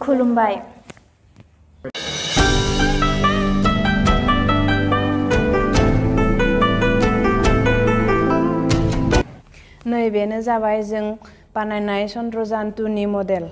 खुलुमबाय। नैबेनो जाबाय जों बानायनाय चन्द्रयान 2 नि मडेल।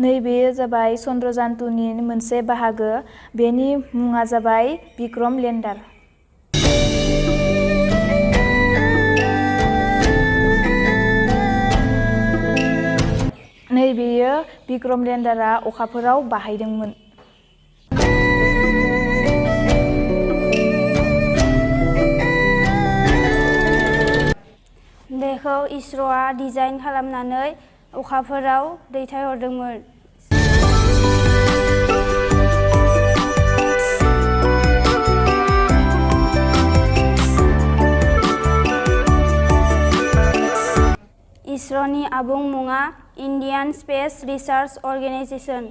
नैबेयो जाबाय चन्द्रयान 2 नि मोनसे बाहागो। बेनि मुङा जाबाय विक्रम लेन्डार। नैबेयो विक्रम लेन्डारा अखाफोराव बाहायदोंमोन। बेखौ इसर'आ डिजाइन खालामनानै अखाफोराव दैथायहरदोंमोन। इसर'नि आबुं मुङा Indian space research organisation.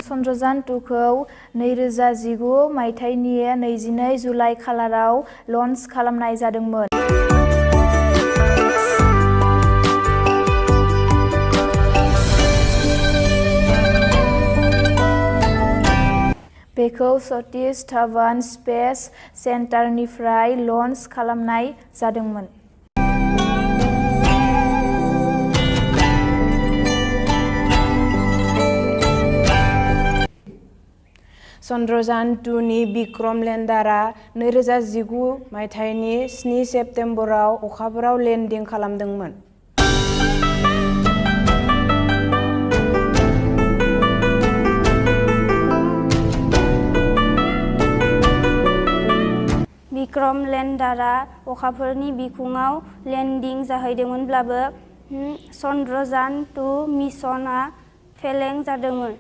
Chandrayaan 2 खौ 2019 मायथाइनि 22 जुलाइ खालाराव लन्च खालामनाय जादोंमोन। बेखौ सतीश धावन स्पेस सेन्टारनिफ्राय लन्च खालामनाय जादोंमोन। चन्द्रयान 2 नि विक्रम लेन्डारा 2019 मायथाइनि 7 सेप्तेम्बराव अखाफोराव लेन्डिं खालामदोंमोन। विक्रम लेन्डारा अखाफोरनि बिखुङाव लेन्डिं जाहैदोंमोनब्लाबो चन्द्रयान 2 मिशनआ फेलें जादोंमोन।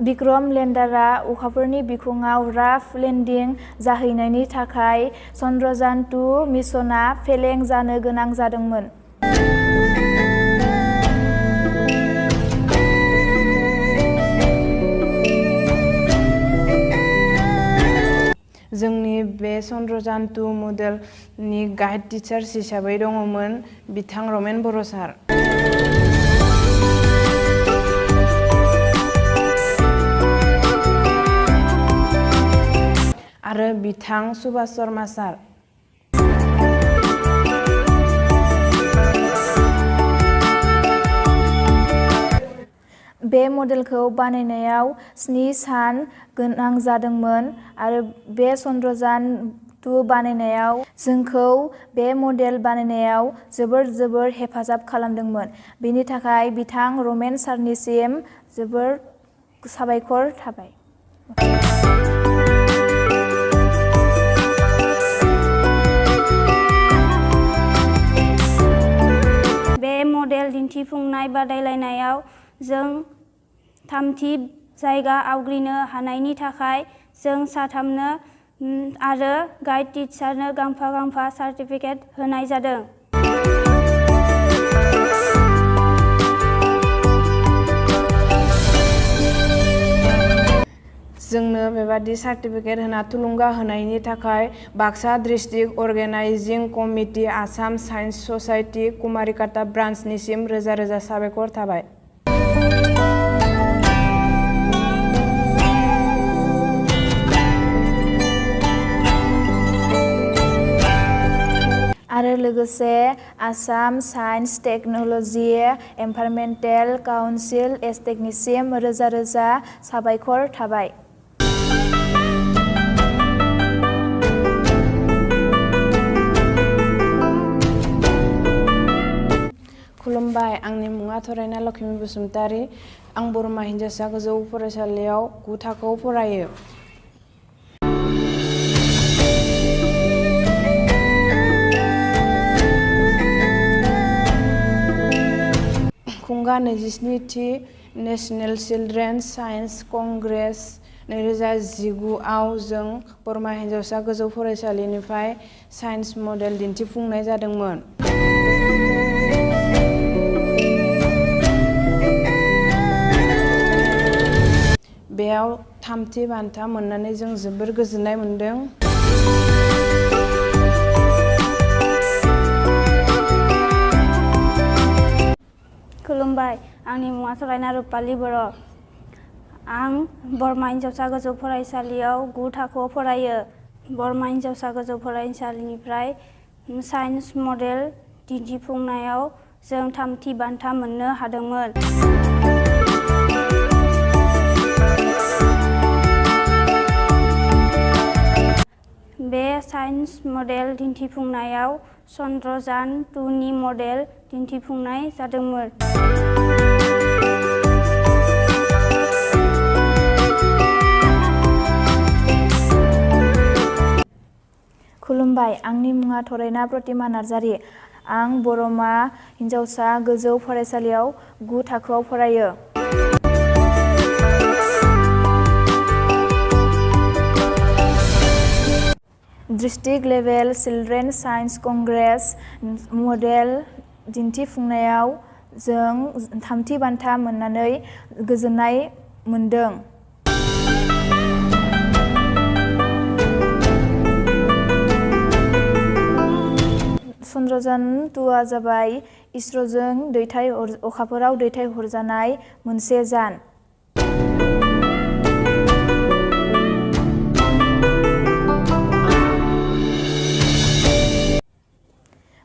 विक्रम लेन्डारा अखाफोरनि बिखुङाव राफ लेन्डिं जाहैनायनि थाखाय चन्द्रयान 2 मिशनआ फेलें जानो गोनां जादोंमोन। जोंनि बे चन्द्रयान 2 मडेलनि गाइड टिचार्स हिसाबै दङमोन बिथां रमेन बर' सार। आरो बिथां सुभाष शर्मा सार। बे मडेलखौ बानायनायाव 7 सान गोनां जादोंमोन आरो बे चन्द्रयान 2 बानायनायाव जोंखौ बे मडेल बानायनायाव जोबोर हेफाजाब खालामदोंमोन। बेनि थाखाय बिथां रमेन सारनिसिम जोबोर साबायखर थाबाय। बे मडेल दिन्थिफुंनाय बादायलायनायाव जों 3थि जायगा आवग्रिनो हानायनि थाखाय जों साथामनो आरो गाइड टिचारनो गांफा सार्टिफिकेट होनाय जादों। जोंनो बेबादि सार्टिफिकेट होना थुलुंगा होनायनि थाखाय Baksa district organising committee, Assam science society, Kumarikata ब्रान्चनिसिम रोजा साबायखर थाबाय। आरो लोगोसे Assam science technology environmental council एसटेकनिसिम रोजा साबायखर थाबाय। खुलुमबाय, आंनि मुङा थरायना लक्ष्मी बसुमतारी। आं बरमा हिनजावसा गोजौ फरायसालियाव 9 थाखोआव फरायो। खुंगा 27थि नेशनेल चिल्ड्रेन साइन्स कंग्रेस 2019 आव जों बरमा हिनजावसा गोजौ फरायसालिनिफ्राय साइन्स मडेल दिन्थिफुंनाय जादोंमोन। बेयाव थामथि बान्था मोननानै जों जोबोर गोजोननाय मोनदों। खुलुमबाय, आंनि मुङा सलायना रुपालि बर'। आं बरमा हिनजावसा गोजौ फरायसालियाव 9 थाखोआव फरायो। बरमा हिनजावसा गोजौ फरायसालिनिफ्राय साइन्स मडेल दिन्थिफुंनायाव जों थामथि बान्था मोननो हादोंमोन। बे साइन्स मडेल दिन्थिफुंनायाव चन्द्रयान 2 नि मडेल दिन्थिफुंनाय जादोंमोन। खुलुमबाय, आंनि मुङा थरायना प्रतिमा नार्जारि। आं बरमा हिनजावसा गोजौ फरायसालियाव 9 थाखोआव फरायो। District level children science Congress model दिन्थिफुंनायाव जों थामथि बान्था मोननानै गोजोननाय मोनदों। चन्द्रयान 2 जाबाय इसर'जों अखाफोराव दैथायहरजानाय मोनसे यान।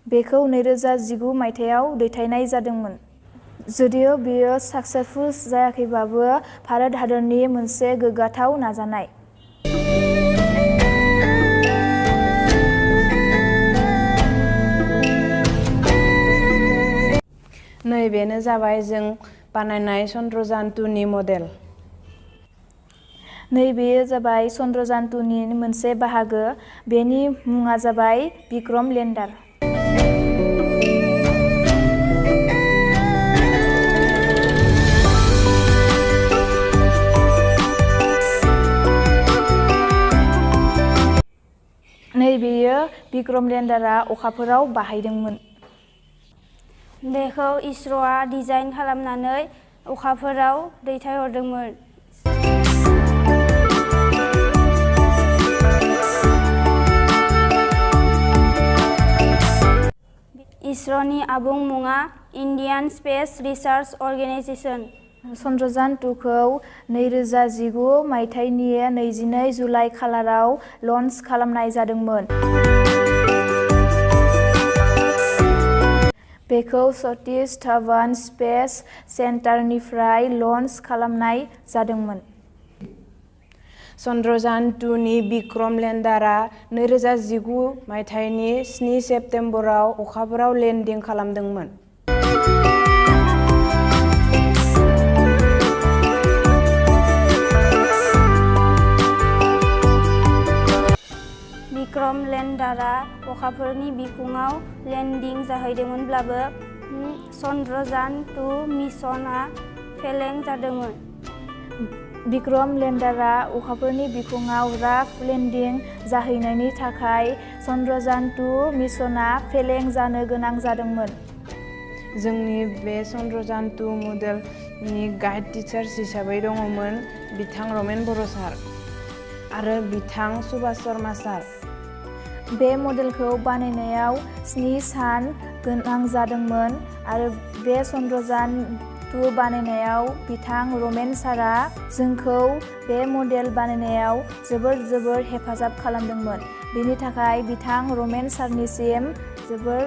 बेखौ 2019 मायथाइयाव दैथायनाय जादोंमोन। जुदियो बेयो साक्सेसफुल जायाखैबाबो भारत हादरनि मोनसे गोग्गाथाव नाजानाय। बेनो जाबाय जों बानायनाय चन्द्रयान 2 नि मडेल। बेयो जाबाय चन्द्रयान 2 नि मोनसे बाहागो। बेनि मुङा जाबाय विक्रम लेन्डार। बेयो विक्रम लेन्डारा अखाफोराव बाहायदोंमोन। बेखौ इसर'आ डिजाइन खालामनानै अखाफोराव दैथायहरदोंमोन। इसर'नि आबुं मुङा Indian space research organisation. Chandrayaan 2 खौ 2019 मायथाइनि 22 जुलाइ खालाराव लन्च खालामनाय जादोंमोन। बेखौ सतीश धावन स्पेस सेन्टारनिफ्राय लन्च खालामनाय जादोंमोन। चन्द्रयान 2 नि विक्रम लेन्डारा 2019 मायथाइनि 7 सेप्तेम्बराव अखाफोराव लेन्डिं खालामदोंमोन। विक्रम लेन्डारा अखाफोरनि बिखुङाव लेन्डिं जाहैदोंमोनब्लाबो चन्द्रयान 2 मिशनआ फेलें जादोंमोन। विक्रम लेन्डारा अखाफोरनि बिखुङाव राफ लेन्डिं जाहैनायनि थाखाय चन्द्रयान 2 मिशनआ फेलें जानो गोनां जादोंमोन। जोंनि बे चन्द्रयान 2 मडेलनि गाइड टिचार्स हिसाबै दङमोन बिथां रमेन बर' सार आरो बिथां सुभाष शर्मा सार। बे मडेलखौ बानायनायाव 7 सान गोनां जादोंमोन आरो बे चन्द्रयान 2 बानायनायाव बिथां रमेन सारा जोंखौ बे मडेल बानायनायाव जोबोर हेफाजाब खालामदोंमोन। बेनि थाखाय बिथां रमेन सारनिसिम जोबोर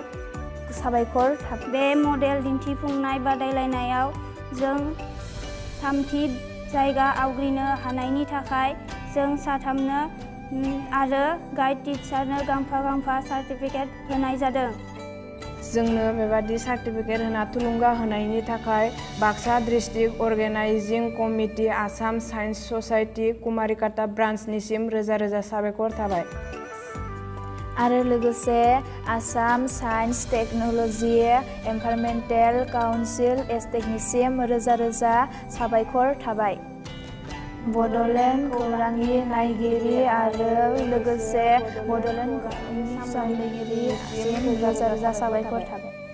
साबायखर थाबाय। बे मडेल दिन्थिफुंनाय बादायलायनायाव जों थामथि जायगा आवग्रिनो हानायनि थाखाय जों साथामनो आरो गाइड टिचारनो गांफा सार्टिफिकेट होनाय जादों। जोंनो बेबादि सार्टिफिकेट होना थुलुंगा होनायनि थाखाय Baksa district organising committee, Assam science society Kumarikata ब्रान्चनिसिम रोजा साबायखर थाबाय। आरो लोगोसे Assam science technology environmental council एस्टेकनिसिम रोजा साबायखर थाबाय। बड'लेण्ड खौरांनि नायगिरि आरो लोगोसे बड'लेण्ड खौरांनि सामलायगिरिसिम रोजा रोजा साबायखर थाबाय।